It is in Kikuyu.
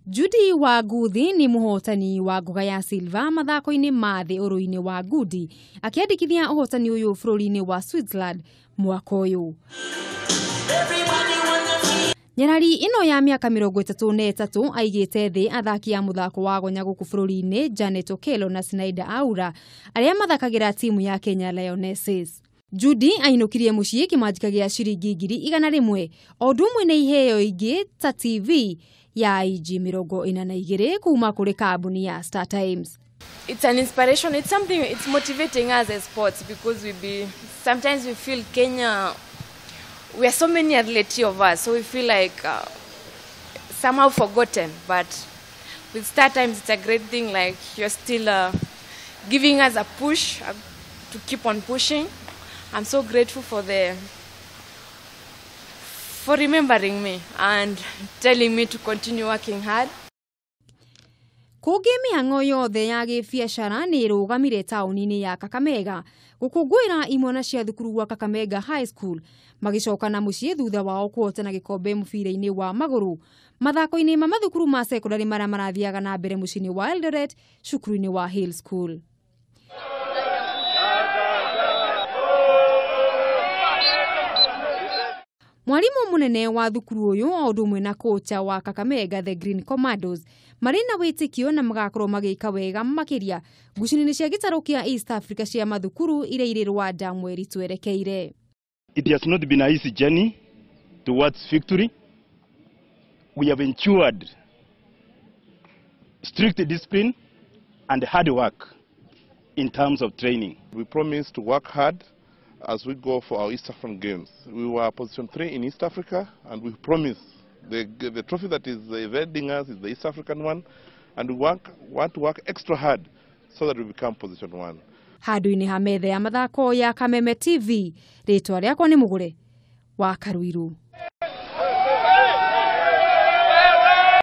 Judy wa Nguthi nĩ mũhotani wa ngoga ya silver mathako-inĩ ma thĩ ũrũi-inĩ wa ngundi, akĩandĩkithia ũhotani ũyũ bũrũri-inĩ wa Switzerland mwaka ũyũ. Nyarari ĩno ya mĩaka 33 aigĩte thĩ athaki a mũthako wa gonya gũkũ bũrũri-inĩ Janet Okello na Snyder Aura arĩa mathakagĩra timu ya Kenya Lionesses. Judy ainũkirie mũciĩ kĩmanjĩka gĩa ciringi 100,000 o ũndũ ũmwe na iheo ingĩ ta TV ya inji 42 kuma kũrĩ kambuni ya Star Times. It's an inspiration. It's something, it's motivating us as sports because sometimes we feel Kenya, we are so many athletes of us, so we feel like somehow forgotten. But with Star Times, it's a great thing. Like you're still giving us a push to keep on pushing. I'm so grateful for remembering me and telling me to continue working hard. Kũngĩ mĩhang'o yothe ya gĩbiacara nĩ ĩrũgamire taũni-inĩ ya Kakamega gũkũngũĩra imwana cia thukuru wa Kakamega High School magĩcoka na mũciĩ thutha wao kũhotana gĩkombe mũbira-inĩ wa magũrũ mathako-inĩ ma mathukuru ma sekondari marĩa marathiaga na mbere mũciĩ-inĩ wa Eldoret cukuru-inĩ wa Hill School. Mwalimu munene wa thukuru ũyũ o ũndũ ũmwe na kocha wa Kakamega The Green Commandos marĩ na wĩtĩkio na magakorwo magĩka wega makĩria ngucanio-inĩ cia gĩtarũ kĩa East Africa cia mathukuru iria irĩ Rwanda mweri twerekeire. It has not been an easy journey towards victory. We have endured strict discipline and hard work in terms of training. We promise to work hard as we go for our East African Games. We were position 3 in East Africa, and we promise the trophy that is evading us is the East African one, and we want to work extra hard so that we become position 1. Handũ-inĩ ha metha ya mathako ya Kameme TV, rĩtwa rĩakwa nĩ Mũgũre wa Karuiru.